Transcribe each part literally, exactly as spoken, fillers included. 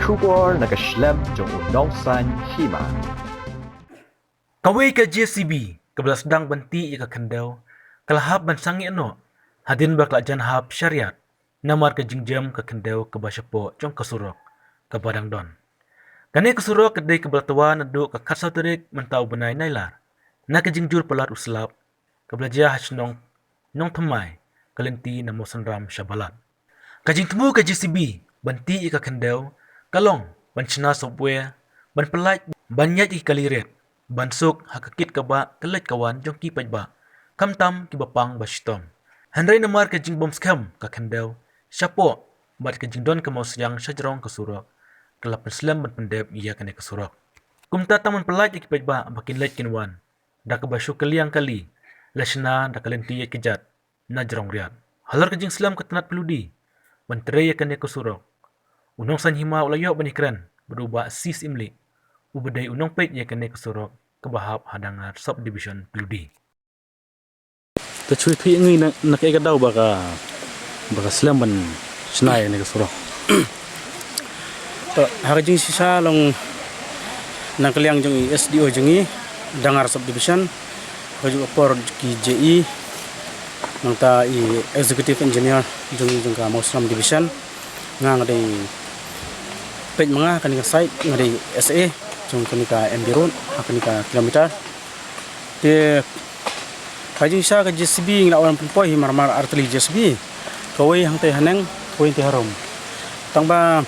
Khubor na ka shlem jong u nongsan hima. Kawei ka J C B kaba la sdang ban tih ïa ka khyndew ka la hap ban sangeh noh hadien ba ka la jan hap shariat namar ka jingjem ka khyndew kaba shapoh jong ka surok kaba dang don. Kane ka surok ka dei kaba la twa naduh ka khatsaw tarik mynta u bnai Nailar na ka jingjur palat u slap kaba la jia ha shnong Nongthymmai, ka lynti na Mawsynram sha Balat. Ka jingthmu ka J C B ban tih ïa ka khyndew ka long ban shna software ban pyllait ban ïaid ïa ki kali rit ban suk ha ka kit kaba ka leit ka wan jong ki paidbah, khamtam kiba pang ba shitom. Hynrei namar ka jingbym skhem ka khyndew shapoh bad ka jingdon ka mawsiang shajrong ka surok, ka la pynslem ban pyndep ïa kane ka surok. Kumta tang ban pyllait ïa ki paidbah ba kin leit kin wan da kaba shu kylliang kali la shna da ka lynti ïaid kjat na jrong riat. Halor ka jingslem ka tnat phylliew D ban trei ïa kane ka surok, u nongsan hima u la ïoh ban ïakren bad u Bah C. Syiemlieh, uba dei u nongpeit ïa kane ka surok kaba hap ha Dangar Subdivision phylliew D. Te shu ïathuh ïa ngi na, na kaei ka daw ba ka, ba ka slem ban shna ïa kane ka surok. To, ha ka jingshisha long na ka liang jong i S D O jong i Dangar Subdivision, ha kajuh ka por ki J E, nangta i Executive Engineer jong i jong ka Mawsynram Division, nga nga dei peit ma nga ha kane ka site, nga dei S A jong kane ka M B Road ha kane ka kilometer. Te ha jingshisha ka J C B ngi la wan pynpoi hi marmar artylli J C B. Kawei hangtei haneng, kawei hangtei harum. Tang ba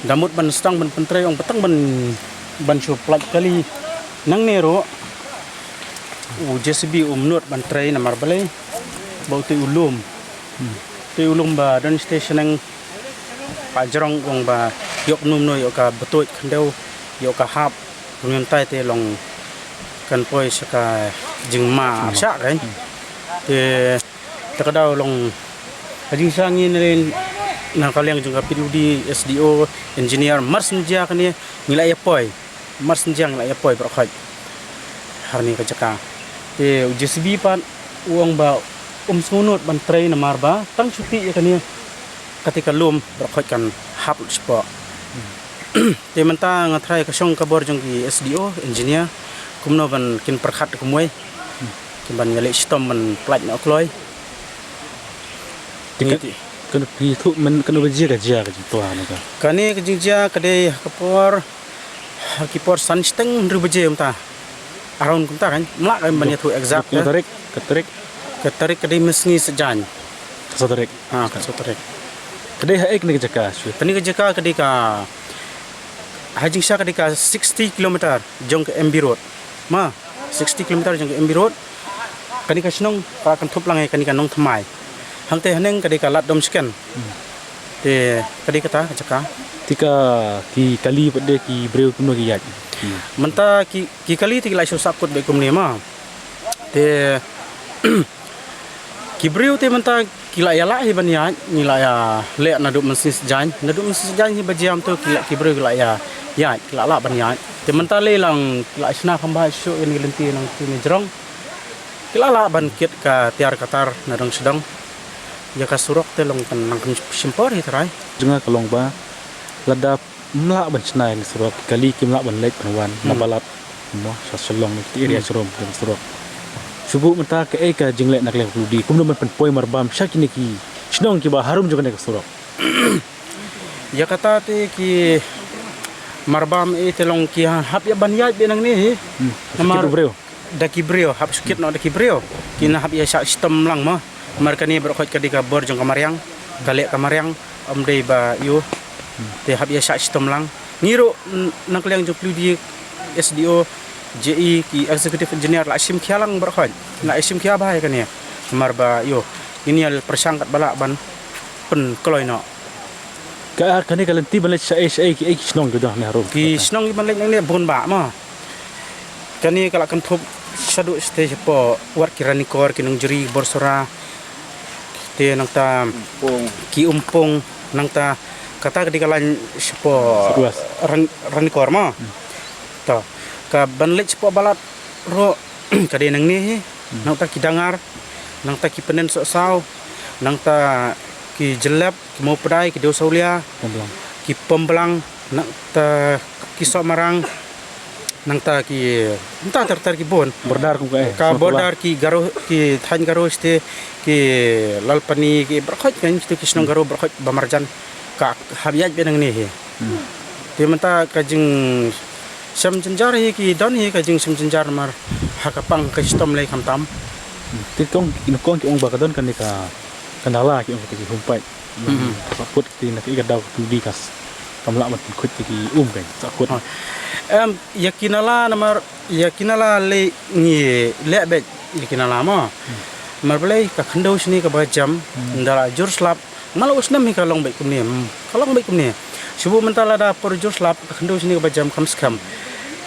da mut ban sdang ban pyntrei ong ba tang ban, ban shu pyllait kali nangne ruh u J C B um nud ban trei namar balei ba utei u lum. Utei u lum ba don station nang pa jrong ong ba ïoh kumno kumno ïoh ka btuid khyndew ïoh ka hap. Kumne mynta te long kan poi sha ka jingma arshah kan. Te ta ka daw long ka jingshisha ngi na ka liang jong ka P W D, S D O, engineer, mar shen jia kane ngi la ïa poi, mar shen jia ngi la ïa poi baroh khoit ha kane ka jaka. Te u J C B pat u ong ba um sngewnud ban trei namar ba tang shu tih ïa kane kata ka lum baroh khoit kan hap lut shapoh. Te mynta nga tharai ka shong ka bor jong ki S D O, engineer, kumno ban kin pyrkhat kumwei kin ban ïaleh shitom ban pyllait noh kloi. Te ngi ka, ti- kano phi thuh men kano ba jia ka jia ka jingtwa na ka? Kane ka jingjia ka dei ha ka por, ha ki por san shiteng hynriew baje mynta. Around kumta kan, mlak kan ban ïathuh exact. Ka tarik, ka tarik. Ka tarik ka dei mynsngi Saitjaiñ. Ka sa tarik. Ha, ka sa tarik. Ka dei ha ek ne ka jaka shu. Kane ka jaka ka dei ka, ha jingshisha ka dei ka sixty kilometer jong ka M B Road. Ma, sixty kilometer jong ka M B Road. Kane ka shnong ka kan thup lang ïa kane ka Nongthymmai. Hangtei haneng ka dei ka Lad Domsken. Te ka dei kata ka jaka. Te ka ki kali pat de ki briew kumno ki ïaid? Mynta ki, ki kali te ki la shu sap kut bad kumne ma. Te ki briew te mynta ki la ïa lah hi ban ïaid, ngi la ïa leh naduh mynsngi Saitjaiñ, naduh mynsngi Saitjaiñ hi ba jia mynta ki la, ki briew ki la ïa ïaid, ki la lah ban ïaid. Te mynta lei lang ki la shna kham bha shuh ïa kane ka lynti nangtei ne jrong. Ki la lah ban kit ka tiar ka tar na dong sdang. Ïa ka surok te long kan nang kan shim por hi trai. Jong nga ka long ba lada ym lah ban shna ïa ka surok, ki kali kim lah ban leit ban wan na Balat mo sha Shillong, ki area sharum jong ka surok. Shu buh mynta kaei ka jingleh na ka liang ka P W D kumno ban pynpoi marbam sha kine ki shnong kiba harum jong kane ka surok. Ïa kata te ki marbam e te long ki hap ïa ban ïaid beit nangne hi. Namar da ki briew hap shu kit noh da ki briew. Ki na hap ïa shah shitom lang mo. Namar kane baroh khoit ka dei ka bor jong ka mariang, ka leh ka mariang, ym dei ba ïoh. Te hap ïa shah shitom lang. Ngi ruh na ka liang jong P W D, S D O, J E, ki executive engineer la shim khia lang baroh khoit. La shim khia bha ïa kane. Namar ba ïoh ngin ïa pyrshang katba lah ban pynkloi noh. Ka, kane ka lynti ban leit shaei shaei, kiei ki shnong ki don hangne harum? Ki shnong ki ban leit nangne bun bha mo. Kane ka la kynthup shaduh shatei shapoh wat ki Ranikor, ki Nongjri, Borsora, te nangta ki Umpung, nangta kata ka dei ka lain shapoh Ran-, Ranikor mo. To ka ban leit shapoh Balat ruh ka dei nangne hi. Nangta ki Dangar, nangta ki Pyndensohsaw, nangta ki Jyllep, ki Mawpdai, ki Dewsawlia. Kumlang. ki Pemblang, nangta ki Sohmarang, nangta ki, nangta ter ter ki bun. Border kum ka, eh, ka Sohmarang. Border ki Garo, ki thaiñ Garo state, ki Lalpani, ki baroh khoit kan, ki shnong Garo baroh khoit ba marjan ka hap ïaid beit nangne hi. Hmm. Te mynta ka jingshem jynjar hi, ki don hi ka jingshem jynjar namar ha ka pang ka shitom lei khamtam. Hmm. Te kong, in kong ki ong ba ka don kane ka, ka nala ki ong ka ki humpait. Hmm. Sa kut ki na ki ka daw ka kmdi kas. Kam lah ban kut ki um kan. Sa kut. Ha. Em, ïa ki nala namar, ïa ki nala lei ngi leh beit ïa ki nala mo. Hmm. Namar balei ka khyndew shini kaba jam, hmm, nda la jur slap, Malu u snem hi ka long beit kumne, hmm, ka long beit kumne. Shu mynta lada por jur slap ka khyndew shini kaba jam kam skhem.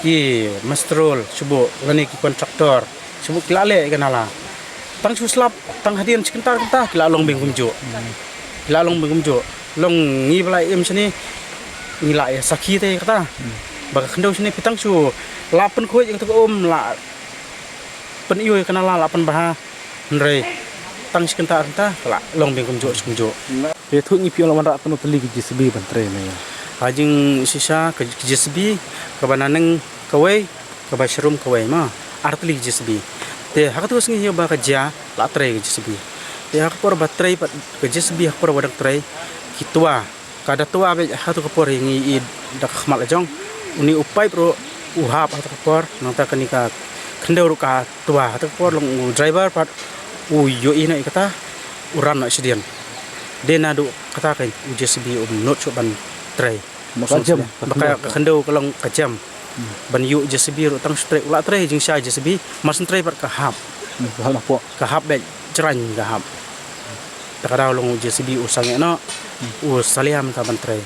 Ki masterol, shu lane ki kontraktor, shu ki la leh ïa ka nala. Tang shu slap, tang hadien shi kynta kynta, ki la long beit kumjuh. Ki la long beit kumjuh. Long ngi ba la im shini, ngi la ïa sakhi te kata. Ba ka khyndew shini phi tang shu la pynkhuid ïa kata ka um, la pynïoh ïa ka nala, la pynbha. Hynrei tang shi kynta kynta ka la long beit kumjuh shi kumjuh. Te thuh ngi phi ong la wanrah katno tylli ki J C B ban trei ne ïa? Ha jingshisha ka, ka J C B kaba naneng kawei, kaba sharum kawei ma. Ar tylli ki J C B. Te ha katto ka sngi hi ba ka jia la trei ka J C B. Te ha ka por ba trei pat ka J C B, ha ka por ba dang trei ki twa. Ka da twa beit ha tu ka por, ngi i da ka khmat la jong. Uni u paip ruh u hap ha tu ka por, nangta kani ka khyndew ruh ka twa ha tu ka por, long u driver pat u ïohi noh ïa kata, u ran noh shadien. Dei naduh kata ka u J C B um nud shuh ban trei. Ba ka jem, ba ka, ka khyndew ka long ka jem. Hmm. Ban ïoh J C B ruh tang shu trei, u la trei jingshisha J C B, mar shu trei pat ka hap. Hmm, ka hap napoh. Ka hap beit jrang ka hap. Ta ka daw long u J C B u sangeh noh, u salia mynta ban trei.